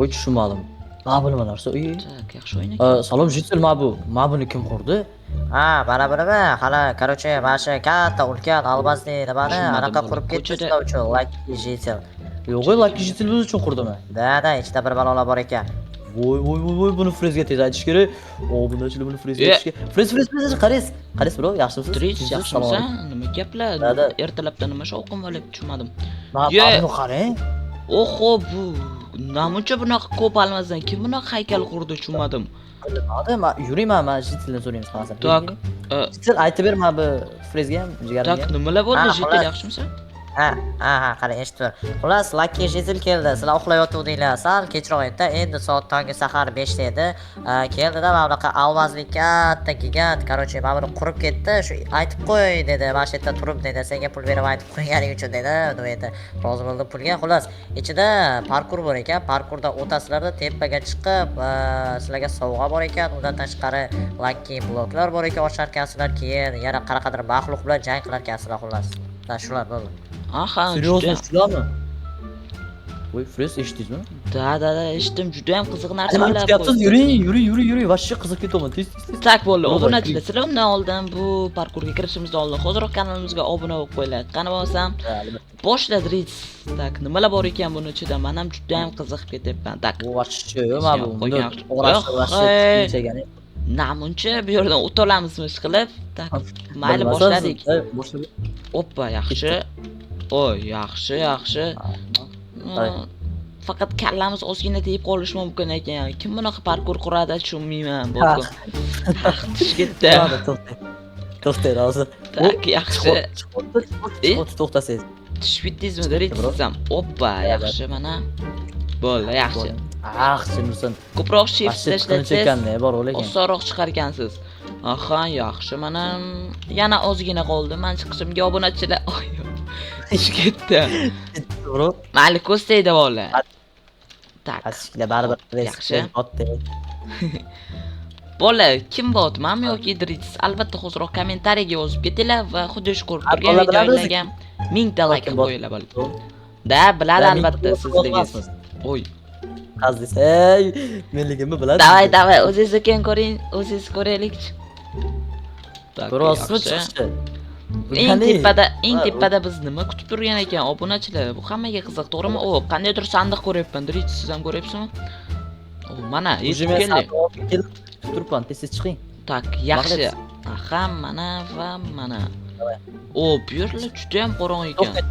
Voy, tushunmadim. Mana bu nima narsa? Uy. Так, yaxshi o'yin ekan. Salom, житель, mana bu. Mana buni kim qurdi? Ha, mana bunimi? Hali, короче, mana shu katta ulkan алмазный nimani Tushunmadim anaqa buni. qurib ketdi Ko'chada- sizlar uchun, Lucky Житель. Yo'q, Lucky Житель biz uchun qurdimi? Да, ichida bir balolar bor ekan. Voy, voy, voy, voy, buni Frezga tez aytish kerak. O, bundan buni Frezga E. aytish kerak. Frez, Frez, Frez, qaraysiz. Qaraysiz, bro, yaxshimisiz? Dritz, Tinchsiz? yaxshimisan? Salom. Nima gaplar? Да. Ertalabdan nima shovqin bo'lyapti, tushunmadim. Mana Ye. buni qarang. Oho, bu namuncha bunaqa ko'p алмаз dan kim bunaqa haykal qurdi, tushunmadim. Bilmadim, man yuring, man Житель dan so'raymiz hammasini. Так, Житель, aytib ber mana bu Frezga ham, jigarimga Так, ham. Nimalar bo'ldi? Ha, Житель, xullas. yaxshimisan? Ha, qarang, eshitib tur. Xullas, Lucky Житель keldi. Sizlar uxlayotgandinglar. Sal kechroq edi. Endi soat tongi sahar 5 da edi. Keldida mana bunaqa алмаз li katta gigant, короче, mana buni qurib ketdi. Shu aytib qo'y dedi. Mana shu yerda turib dedi. Senga pul berib aytib qo'yganing uchun dedi. Nima edi? Rozi bo'ldim pulga. Xullas, ichida parkur bor ekan. Parkurda o'tasizlarda tepaga chiqib, sizlarga sovg'a bor ekan. Undan tashqari lucky bloklar bor ekan, ochar ekansizlar. Keyin yana qanaqadir maxluq bilan jang qilar ekansizlar, xullas. Mana shular bo'ldi. Aha, Серьезно, juda. shularmi? Voy, Frez, eshitdingizmi? Да, eshitdim, juda ham qiziq Nima narsalar. kutyapsiz? Yuring, yuring, yuring, yuring. Вообще qiziq ketyapman. Tez, tez, tez. Так, bo'ldi, Bo'ldi, obunachilar, sizlar undan oldin bu parkurga kirishimizdan oldin hozirroq kanalimizga obuna bo'lib qo'yinglar. Qani bo'lmasam, Ha, albatta. Boshla, Dritz. Так, nimalar bor ekan buni ichida? Men ham juda ham qiziqib ketyapman. Так, Bu вообще mana bu. Qo'ygan. O'g'rashni вообще Hey. tushunchagani. Namuncha bu yerdan o'ta olamizmi ishqilib? Так, mayli, Bilmasam, boshladik. Boshladik. Oppa, yaxshi. Oy, yaxshi, yaxshi. Ay. Faqat kallamiz ozgina tegib qolishi mumkin ekan. Kim bunaqa parkur quradi, tushunmayman. Bu. Tushib ketdi. To'xtang. To'xtang hozir. Так, yaxshi. Chiqyapti, E? chiqyapti, to'xtasangiz. Tushib ketdingizmi, Dritz, Bro. siz ham? Oppa, yaxshi mana. Bo'ldi, yaxshi. Ah, Simpson. Ko'proq shift Вообще tashlatsangiz tiqinch bor lekin. Osonroq chiqar ekansiz. Aha, yaxshi, mana yana ozgina qoldi. Men chiqishimga, obunachilar. Oy, ish ketdi. Bro, Mayli, ko'z tegdi, bolalar. Так. Ashiklar baribir Yaxshi. Bola, kim bot, manmi yoki Idris? Albatta hozirroq kommentariyaga yozib ketinglar va xuddi shu ko'rib Ha, turgan bola biladi o'zi. videolarga mingta layk Kim bot? qo'yinglar, bola. Да, biladi albatta sizligingiz. Oy. Aziz, ey, menligimni biladi. Давай, давай, o'zingiz ekan ko'ring, o'zingiz ko'raylikchi. Так, Ko'ryapsizmi yaxshi. chiqishni? Eng tepada, eng Ha, tepada biz nima kutib turgan ekan, obunachilar? Bu hammaga qiziq, to'g'rimi? O, qandaydir sandiq ko'ryapman. Drit, siz ham ko'ryapsizmi? O, mana, Уже yetib men keldik. sandiq olib kelib turibman, tez tez chiqing. Так, yaxshi. Молодец. Aha, mana va mana. Давай. O, bu yerlar juda ham qorong'i ekan. To'xtang,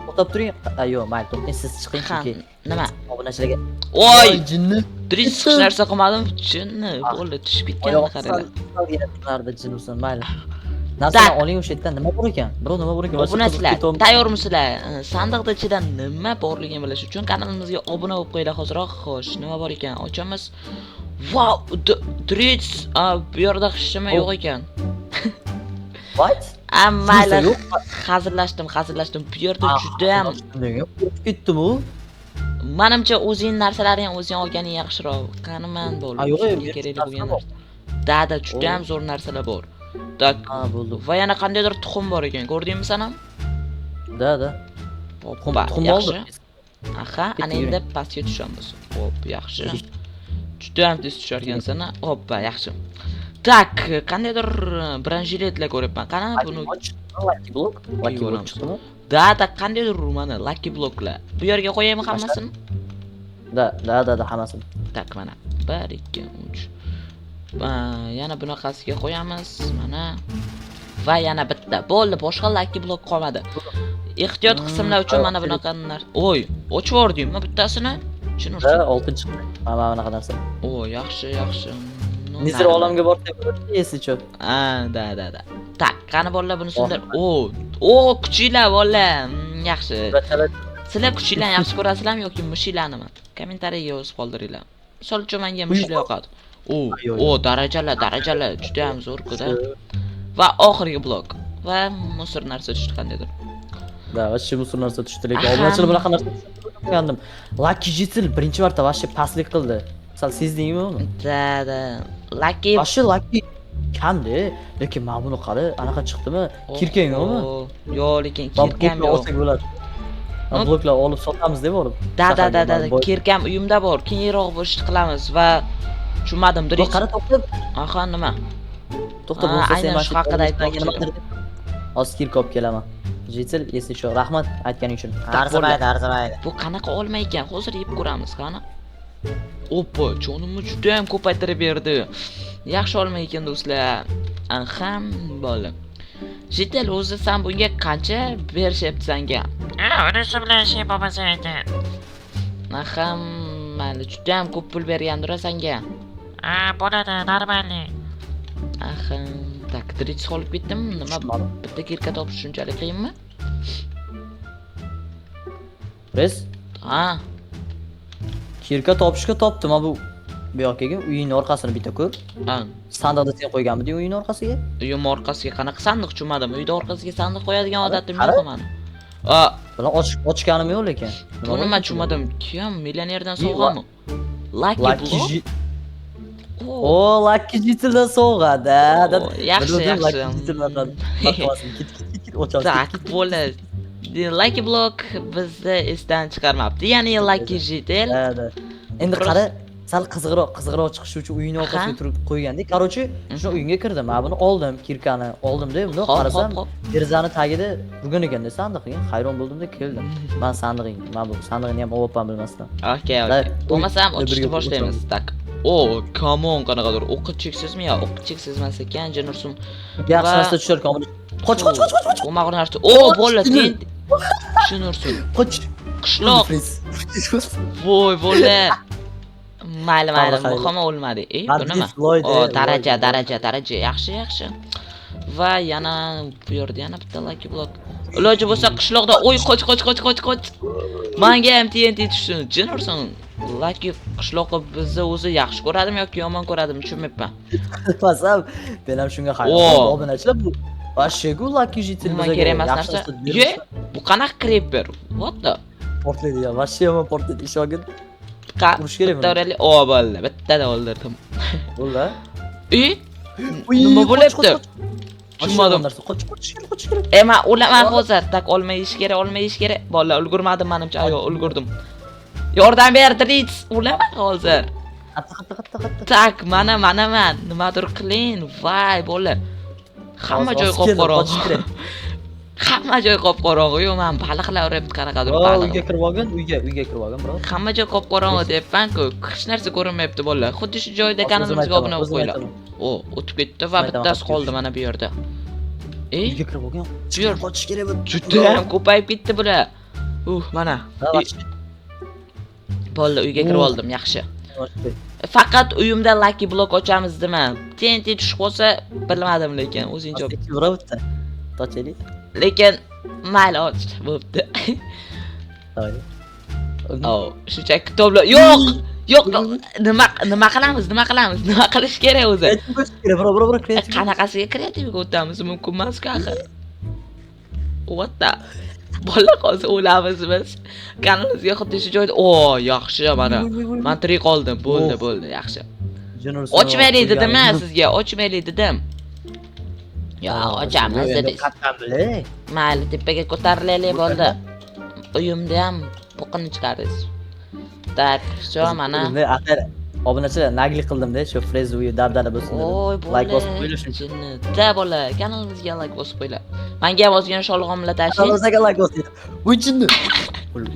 to'xtab turing. A, yo'q, mayli, to'xtang, siz chiqing, Ha, chunki nima? obunachilarga Oy, jinni. Drit, hech narsa qilmadim. Jinni, Ah. bo'ldi, tushib ketganini Oyog'i qaranglar. salgina turardi, jinnisan, mayli. Narsani oling o'sha yerdan, nima bor ekan? Bro, nima bor ekan? Вообще qiziq Obunachilar, ketyapman. tayyormisizlar? Sandiqda ichida nima borligini bilish uchun kanalimizga obuna bo'lib qo'yinglar hozirroq. Xo'sh, nima bor ekan? Ochamiz. Vau, Dritz, bu yerda hech nima yo'q ekan. What? A, mayli, Yo'q. hazillashdim, hazillashdim. Bu yerda Ah, juda ham qo'rqib ketdim u. Manimcha, o'zing narsalaringni o'zing olganing yaxshiroq. Qaniman bo'ldi. Ha, yo'q, Sizga bu kerakli yerda bo'lgan narsa bor. narsa. Да, juda ham O. zo'r narsalar bor. Так, Ha, bo'ldi. va yana qandaydir tuxum bor ekan. Ko'rdingmi san ham? Да. Tuxum, Oppa, tuxum yaxshi. oldim. Aha, ana Ketdik, endi pastga tushamiz. Hop, yaxshi. Juda ham tez tushar ekansan. Hoppa, yaxshi. Так, qandaydir бронежилет lar ko'ryapman. Qani buni Lucky block, lucky block Ko'ramiz. chiqdimi? Да, qandaydir mana lucky blocklar. Bu yerga qo'yaymi hammasini? Да, hammasini. Так, mana 1 2 3. Yana bunaqasiga qo'yamiz. Mana va yana bitta. Bo'ldi, boshqa lucky block qolmadi. Ehtiyot qismlar uchun mana bunaqa Oy, ochib yubordingmi bittasini? Shuni Да, oltin chiqdi. Mana bunaqa narsa. O, yaxshi, yaxshi. Ну, Nether нормально. olamga borsak bo'ladi, если чё. Ha, да. Так, qani bolalar, buni sindir. O, o, kuchinglar, bolalar. Yaxshi. Sizlar kuchinglarni yaxshi ko'rasizlarmi yoki mushuklarnimi? Kommentariyaga yozib qoldiringlar. Misol uchun menga mushuklar yoqadi. O, Yo'q, o, darajalar, darajalar juda ham zo'r-ku-da. Va oxirgi blok. Va мусор narsa tushdi qandaydir. Да, вообще мусор narsa tushdi, lekin Aha. obunachilar, bunaqa narsa tushunmagandim. Lucky Житель birinchi marta вообще pastlik qildi. Sal sezdingmi uni? Да. Lucky Вообще Lucky kamda, lekin mana buni qara, anaqa chiqdimi? Kirkang yo'qmi? Oho, yo'q, lekin Man kirkam ko'p yo'q. olsak bo'ladi. Bloklar olib sotamiz deb olib. Da da da da, kirkam uyimda bor. Keyinroq bu ishni qilamiz va tushunmadim. Bu qara to'xtab. Aha, nima? To'xtab, bo'lsa sen aynan shu haqida aytmoqchi. Hozir kirka olib kelaman. Jitil, если что, rahmat aytganing uchun. Arzimaydi, arzimaydi. Bu qanaqa olma ekan? Hozir yeb ko'ramiz, qani. Oppa, jonimni juda ham ko'paytirib berdi. Yaxshi olma ekan do'stlar. Aha, bo'ldi. Jitel, o'zi sen bunga qancha berishyapti senga? Unisi bilan şey bo'lmasa edi. Aha, mayli, juda ham ko'p pul bergandir senga. Ha, bo'ladi, normalniy. Aha, tak, Dritz olib ketdim. Nima, bitta kirka topish shunchalik qiyinmi? Res? Ha. Kirka topishga topdim, bu bu yoqqa kelgin, uyingning orqasini bitta ko'r. Ha. Sandiqni sen qo'yganmiding uyning orqasiga? Uyim orqasiga qanaqa sandiq tushunmadim. Uyda orqasiga sandiq qo'yadigan odatim yo'q mani. A, bular ochganim yo'q lekin. Buni men tushunmadim. Kim millionerdan sovg'ami? Lucky block. O, Lucky Jitildan sovg'a da. Yaxshi, yaxshi. Ket, ket, ket, ochamiz. Tak, bo'ldi. Lucky block bizni esdan chiqarmabdi. Ya'ni Lucky Jitil. Endi qara, sal qiziqroq chiqishi uchun uyning orqasiga turib qo'ygandik. Qarochi, shuni uyga kirdim. Men buni oldim, kirkani oldim-da, bundoq qarasam, derazani tagida turgan ekanda sandiq. Hayron bo'ldim-da, keldim. Men sandig'ing, men bu sandig'ini ham olyapman bilmasdan. Okey, okey. Bo'lmasam ochishni boshlaymiz. Tak. O, come on, qanaqadir o'qi cheksizmi ya? O'qi cheksiz emas ekan, Jinursun. Yaxshi narsa tushar ekan. Qoch, qoch, qoch, qoch. Bu mag'rur narsa. O, bo'ldi, sen Jinursun. Qoch. Qishloq. Voy, bo'ldi. Mayli, mayli, muhimi o'lmadi. Bu nima? O, daraja, daraja, daraja. Yaxshi, yaxshi. Va yana bu yerda yana bitta lucky block. Iloji bo'lsa qishloqda, oy, qoch, qoch, qoch, qoch, qoch. Menga ham TNT tushsin. Jinursun. Lucky qishloqi bizni o'zi yaxshi ko'radimi yoki yomon ko'radimi tushunmayapman. Qasam, men ham shunga hayron. Obunachilar bu vashshe-ku Lucky Jitil bizga kerak emas narsa. Ye, bu qanaqa creeper? What the? Portlaydi ya, vashshe yomon portlaydi, ishongin. Urush kerak buni. O, bo'ldi, bittada o'ldirdim. Bo'ldi. Nima bo'lyapti? Tushunmadim. Qoch, qoch, qoch kerak. Men o'laman hozir. Tak, olma yeyish kerak, olma yeyish kerak. Bolalar, ulgurmadim menimcha. Yo'q, ulgurdim. Yordam ber, Dritz, o'laman hozir. Qatta, qatta, qatta, qatta. Tak, mana, mana men. Nimadir qiling. Voy, bola. Hamma joy qop-qorong'u. Hamma joy qop-qorong'u. Yo'q, men baliqlar uryapti qanaqadir baliq. Uyga kirib olgin, uyga kirib olgin, biroq. Hamma joy qop-qorong'u deyapman-ku. Hech narsa ko'rinmayapti bolalar. Xuddi shu joyda kanalimizga obuna bo'lib qo'yinglar. O, o'tib ketdi va bittasi qoldi mana bu yerda. Uyga kirib olgin. Qochish kerak bu. Juda ham ko'payib ketdi bular. Mana. Bo'ldi, uyga kirib oldim, yaxshi. Faqat uyimda lucky block ochamiz dema. TNT tushib qolsa bilmadim lekin o'zing javob. Bitta. Tochaylik. Lekin mayli, och bo'pti. O, shunchaki kitoblar. Yo'q, yo'q, nima qilamiz? Nima qilamiz? Nima qilish kerak o'zi? Bro, bro, bro, kreativ. Qanaqasiga kreativga o'tamiz? Mumkin emas-ku axir. What the? Bola qolsa o'lamiz biz. Kanalimizga xuddi shu joyda. O, yaxshi mana. Men tirik qoldim. Bo'ldi, bo'ldi, yaxshi. Ochmaylik dedim men sizga, ochmaylik dedim. Yo, ochamiz dedik. Mayli, tepaga ko'tarilaylik bo'ldi. Uyimda ham po'qini chiqardik. Tak, всё, mana. Obunachilar, naglik qildim-da, shu Frez uyi dabdala bo'lsin dedim. Like bosib qo'yinglar shuncha. Da bola, kanalimizga like bosib qo'yinglar. Menga ham ozgina sholg'omlar tashlang. Kanalimizga like bosinglar. Bu jinni.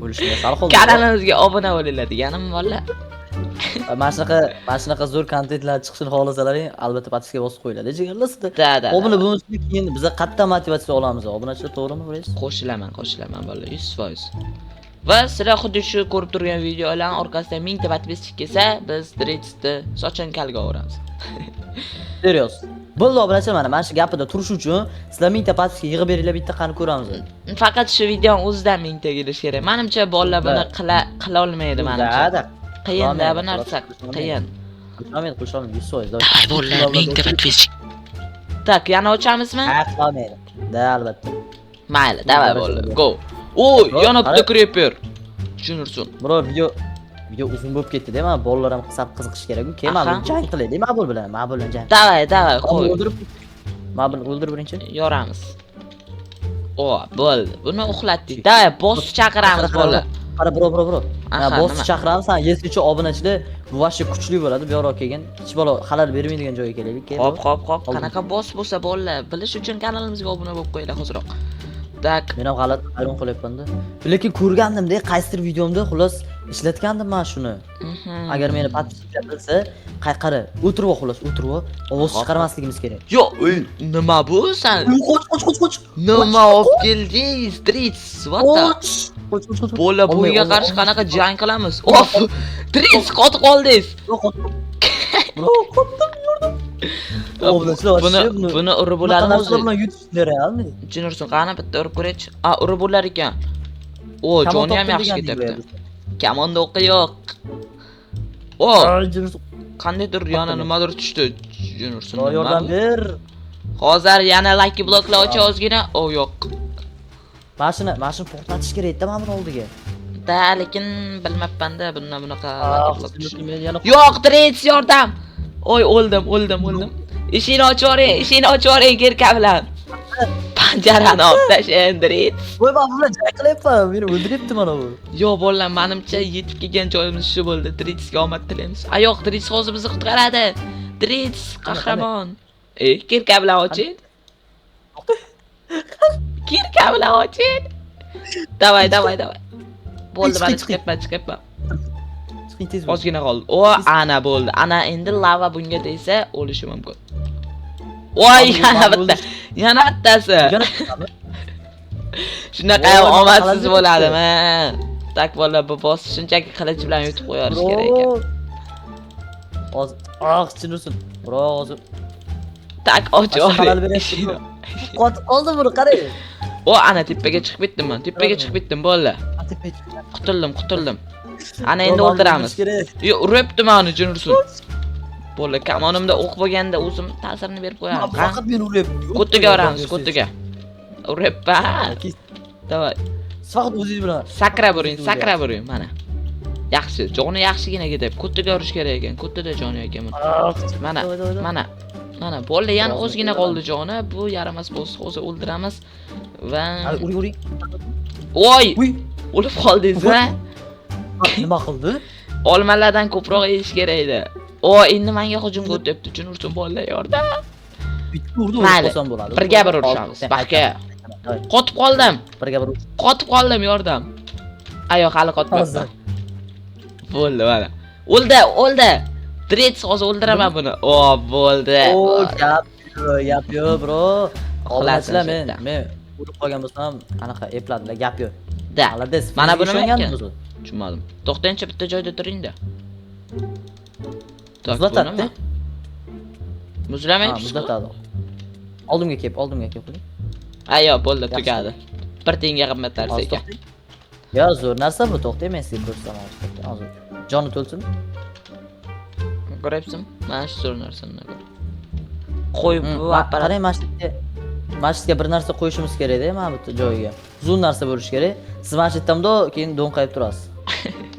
O'lishga sal qoldi. Kanalimizga obuna bo'linglar deganim bola. Mana shunaqa zo'r kontentlar chiqishini xohlasalaring, albatta podpiska bosib qo'yinglar. Jigarlar sizda. Obuna bo'lmasdan keyin biz qattiq motivatsiya olamiz. Obunachilar, to'g'rimi, Frez? Qo'shilaman, qo'shilaman bola, 100%. Va sizlar xuddi shu ko'rib turgan videolarning orqasidan 1000 ta podpischik kelsa, biz Dritzni sochini kalga o'ramiz. Serios. Bo'ldi obunachilar, mana shu gapida turish uchun sizlar 1000 ta podpiska yig'ib beringlar, bitta qani ko'ramiz. Faqat shu videoning o'zidan 1000 ta kelish kerak. Menimcha bolalar buni qila olmaydi menimcha. Qiyin-da bu narsa, qiyin. Qilolmaydi, qilolmaydi, 100%. Davay bolalar, 1000 ta podpischik. Tak, yana ochamizmi? Ha, qilolmaydi. Da, albatta. Mayli, davay bolalar, go. Oy, yana bitta creeper. Tushunursun. Bro, video uzun bo'lib ketdi-da, mana bolalar ham sal qiziqish kerak-ku. Keyin mana jang qilaylik, Mabul bilan, Mabul bilan jang. Davay, davay, qo'y. Mana buni o'ldirib birinchi. Yoramiz. O, bo'ldi. Buni uxlatdik. Давай, boss chaqiramiz bola. Qara, bro, bro, bro. Aha, Boss nima? chaqiramiz. Ha, yesuvchi obunachilar, bu вообще kuchli bo'ladi. Bu yoqqa kelgin. Hech balo xalal bermaydigan joyga kelaylik. Kel, Hop, bro. hop, hop. Oldin. Qanaqa boss bo'lsa bolalar, bilish uchun kanalimizga obuna bo'lib qo'yinglar hozirroq. Так, Men ham g'alati hayron qolyapman-da. Lekin ko'rgandim-da, qaysidir videomda xullas ishlatgandim men shuni. Agar meni подписчик lar bilsa, qara, o'tirib ol xullas, o'tirib ol. Ovoz chiqarmasligimiz kerak. Yo'q, ey, nima bu san? Qoch, qoch, qoch, qoch. Nima olib keldingiz? Dritz, what the? Qoch. Qoch, qoch, qoch. Bola Olmay, bunga olmay, qarshi olmay. qanaqa jang qilamiz? Of! Dritz, qotib qoldingiz. Bro, qotdim. Bro, qotdim, yurdim. Obunachilar, Buni вообще buni urib bunaqa bo'ladimi narsalar o'zi? bilan yutish нереальный. Jinursun, qani bitta urib ko'raychi. A, urib bo'lar ekan. O, Kamon joni ham topdim yaxshi degandek ketyapti. bu. Kamonda o'qi yo'q. O, Ay, Jinursun. qandaydir yana nimadir tushdi. Jinursun, Bro, nima yordam bu? ber. Hozir yana lucky blocklar ocha ozgina. O, yo'q. Mana shuni portlatish kerak edi mana buni oldiga. Da, lekin bilmabman-da bundan bunaqa lucky block tushdi. Men yana Yo'q, Dritz, yordam. Oy, o'ldim, o'ldim, o'ldim. Eshikni ochib yuboring, eshikni ochib yuboring kirka bilan. Panjarani olib tashlang, Dritz. Voy, men bilan jang qilyapman. Meni o'ldiryapti mana bu. Yo'q, bolalar, menimcha yetib kelgan joyimiz shu bo'ldi. Dritzga omad tilaymiz. A, yo'q, Dritz hozir bizni qutqaradi. Dritz qahramon. E, kirka bilan oching. Kirka bilan oching. Давай, давай, давай. Bo'ldi, mana Chiqing, chiqyapman, chiqyapman. Chiqing tez bo'l. Ozgina qoldi. O, ana bo'ldi. Ana endi lava bunga tegsa o'lishi mumkin. Voy, yana bitta. Yana bittasi. Yana bittami? Shunaqa Voy, ham nima omadsiz qiladi bo'ladimi? Так bola, bu boss shunchaki qilich bilan yutib qo'yarish kerak ekan. Bro. Hozir, ah, Jinursun. Bro, hozir Так, och xalal beryapti. Qotib qoldim buni, qarang. O, ana tepaga chiqib ketdim men. Tepaga chiqib ketdim bolalar. Tepaga chiqib. Qutuldim, qutuldim. Ana endi Bro, mani o'ldiramiz. o'ldirish kerak. Yo, uryapti mani Jinursun. Bola, kamonimda o'q bo'lganda o'zim ta'sirini berib qo'yardim. Bu faqat meni uryapti. Ko'tiga uramiz, ko'tiga. Uryapman. Давай. Faqat o'zingiz bilan. Sakrab uring, sakrab uring mana. Yaxshi, joni yaxshigina ketyapti. Ko'tiga urish kerak ekan. Ko'tida joni ekan buni. Mana, mana. Mana, bo'ldi, yana ozgina qoldi joni. Bu yaramas boss hozir o'ldiramiz va Uring, uring. Voy! Uy, O'lib qoldingiz, ha? nima qildi? Olmalardan ko'proq yeyish kerak edi. O, endi menga hujumga o'tyapti. Jinursun bolalar yordam. Bitta urdi, urib Mayli. qolsam bo'ladi. Birga bir urishamiz. Baxka. Qotib qoldim. Birga bir urish. Qotib qoldim, yordam. Ayo, hali qotmabman. Bo'ldi, mana. O'ldi, o'ldi. Dritz hozir o'ldiraman buni. O, bo'ldi. O, gap yo'q, gap yo'q, bro. Uxlasin Obunachilar, shu men yerda. men urib qolgan bo'lsam, anaqa epladilar, gap yo'q. Da. Молодец. Mana buni Ishongandim ekan? o'zi. Tushunmadim. To'xtangchi, bitta joyda turing-da. Так, Muzlatadi. bu nima? Ha, Muzlamayapsiz-ku? muzlatadi. Oldimga kelib, oldimga kelib qo'ying. Ha, yo'q, bo'ldi, Yaxshi. tugadi. Bir tiyinga qimmat narsa Hozir ekan. to'xtang. Yo, zo'r narsa bu, to'xtang, men sizga ko'rsataman hozir, to'xtang, hozir. Joni to'lsin. Ko'ryapsizmi? Mana shu zo'r narsani ko'r. Qo'y bu apparat. Qarang, mana shu yerga bir narsa qo'yishimiz kerak-da, mana bu joyiga. Uzun narsa bo'lishi kerak. Siz mana shu yerda bundoq keyin do'nqayib turasiz.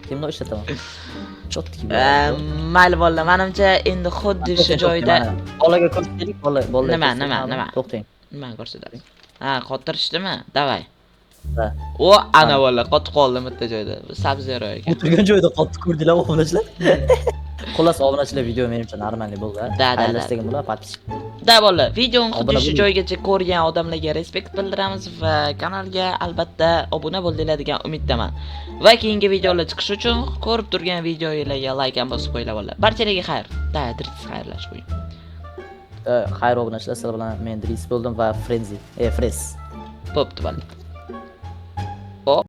Keyin bundoq ishlataman. Чёткий. Mayli bolalar, menimcha endi xuddi shu joyda Bolaga ko'rsataylik, bola bolaga. Nima, ko'rsataylik, nima, nima? To'xtang. Nimani ko'rsatasiz? Ha, qotirishdimi? Давай. Ha. O, ana bola, qotib qoldim bitta joyda. Bu Sub-Zero ekan. O'tirgan joyida qotdi, ko'rdinglar obunachilar. Xullas, obunachilar, video menimcha нормальный bo'ldi. Да, да, да. Xayrlashdegan bo'ladi, подписчик. Да bolalar, videoni xuddi Obuna shu bo'ling. joygacha ko'rgan odamlarga respekt bildiramiz va kanalga albatta obuna bo'ldinglar degan umiddaman. Va keyingi videolar chiqishi uchun ko'rib turgan videolarga like ham bosib qo'yinglar bolalar. Barchalarga xayr. Да, Dritz xayrlashib qo'ying. Xayr obunachilar, sizlar bilan men Dris bo'ldim va Frenzy, Fres. Bo'pti bolalar.